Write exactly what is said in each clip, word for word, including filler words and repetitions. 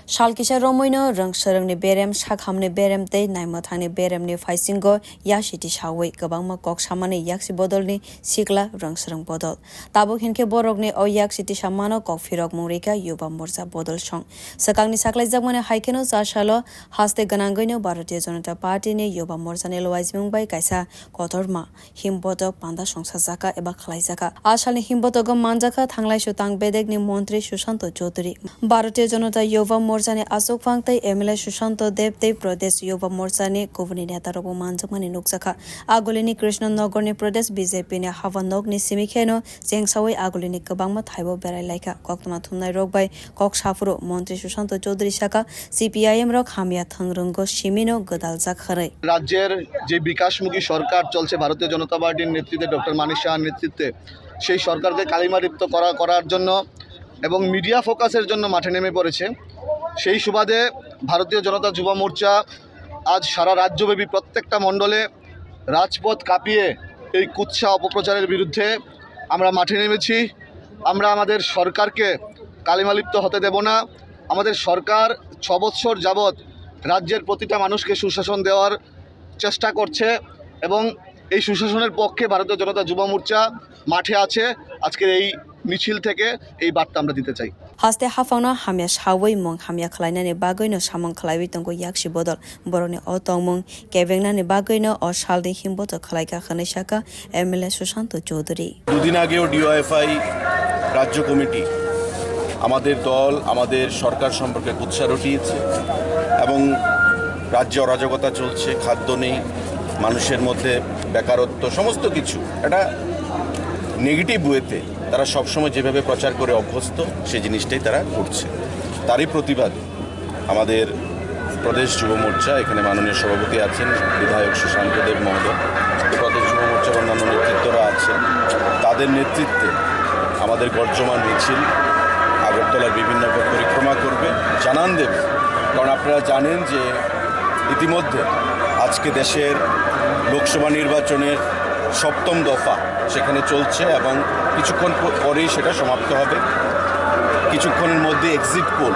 Sal kisa romwino rwng swrwngni berem, sakhamni berem tei naimwthangni beremni phaisingo yaksi tisawi kwbangma kok samani yaksi bodolni sikla rwng swrwng bodol. Tabuk hinkhe borokni o yaksi tisamano kok phirokmung rikha Yuba Morcha bodol song. Swkangni saklaijakmani haikheno cha salo haste gwnangwino Bharatiya Janata Party ni Yuba Morcha ni lwaijimung bai kaisa kotorma himbotok panda songsajakha eba khlaijakha. A salni himbotogo manjakha thanglaisu tang bedekni montri Sushanto Chaudhary. Bharatiya Janata Yuva Morcha ni achukphang tei M L A Sushanto Dev tei Pradesh Yuva Morcha ni kubuni netarokbo manjakmani nukjakha. Agulini Krishnanagar ni Pradesh B J P ni hawa nokni simi kheno chengsawi agulini kwbangma thaibo berai laikha. Koktwma thumnairok bai kok saphuru montri Sushanto Chaudhary sakha, C P I M rok hamya thwng rwngo simino gwdaljak hwnwi. রাজ্যের যে বিকাশমুখী সরকার চলছে ভারতীয় জনতা পার্টির নেতৃত্বে, ডক্টর মানিক সাহার নেতৃত্বে, সেই সরকারকে কালিমালিপ্ত করা, করার জন্য এবং মিডিয়া ফোকাসের জন্য মাঠে নেমে পড়েছে। সেই সুবাদে ভারতীয় জনতা যুব মোর্চা আজ সারা রাজ্যব্যাপী প্রত্যেকটা মণ্ডলে রাজপথ কাঁপিয়ে এই কুৎসা অপপ্রচারের বিরুদ্ধে আমরা মাঠে নেমেছি। আমরা আমাদের সরকারকে কালিমালিপ্ত হতে দেব না। আমাদের সরকার ছ বৎসর যাবৎ রাজ্যের প্রতিটা মানুষকে সুশাসন দেওয়ার চেষ্টা করছে এবং এই সুশাসনের পক্ষে ভারতীয় জনতা যুব মোর্চা মাঠে আছে। আজকের এই মিছিল থেকে এই বার্তা আমরা দিতে চাই। Haste haphangno hamya sawi mung hamya khlainani bagwino samung khlaiwi tongo yaksi bodol. Borokni o tongmung kebengnani bagwino o salni himbotok khlaikha hwnwi sakha M L A Sushanto Chaudhary. দুদিন আগেও ডিওয়াইএফআই রাজ্য কমিটি আমাদের দল, আমাদের সরকার সম্পর্কে কুৎসা রটিয়েছে এবং রাজ্যে অরাজকতা চলছে, খাদ্য নেই, মানুষের মধ্যে বেকারত্ব, সমস্ত কিছু একটা নেগেটিভ ওয়েতে তারা সবসময় যেভাবে প্রচার করে অভ্যস্ত, সেই জিনিসটাই তারা করছে। তারই প্রতিবাদে আমাদের প্রদেশ যুব মোর্চা, এখানে মাননীয় সভাপতি আছেন বিধায়ক সুশান্ত দেব মহোদয়, প্রদেশ যুব মোর্চার অন্যান্য নেতৃত্বরা আছেন, তাদের নেতৃত্বে আমাদের গর্জমান মিছিল আগরতলার বিভিন্ন পথ পরিক্রমা করবে, জানান দেবে। কারণ আপনারা জানেন যে ইতিমধ্যে আজকে দেশের লোকসভা নির্বাচনের সপ্তম দফা সেখানে চলছে এবং কিছুক্ষণ প-, পরেই সেটা সমাপ্ত হবে। কিছুক্ষণের মধ্যে এক্সিট পোল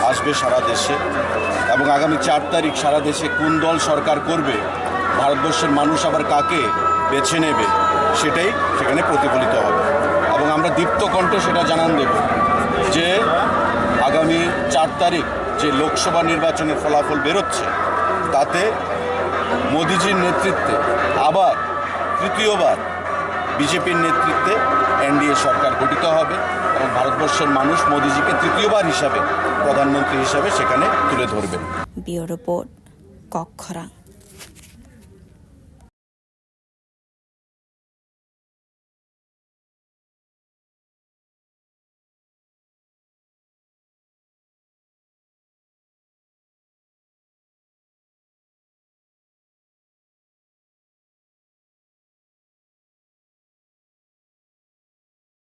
আসবে সারা দেশে এবং আগামী চার তারিখ সারা দেশে কোন দল সরকার করবে, ভারতবর্ষের মানুষ আবার কাকে বেছে নেবে, সেটাই সেখানে প্রতিফলিত হবে। এবং আমরা দীপ্ত কণ্ঠে সেটা জানান দেব যে আগামী চার তারিখ যে লোকসভা নির্বাচনের ফলাফল বেরোচ্ছে, তাতে মোদিজির নেতৃত্বে আবার তৃতীয়বার বিজেপির নেতৃত্বে এনডিএ সরকার গঠিত হবে এবং ভারতবর্ষের মানুষ মোদিজিকে তৃতীয়বার হিসাবে, প্রধানমন্ত্রী হিসাবে সেখানে তুলে ধরবেন। Bureau Report, Kokkhorang.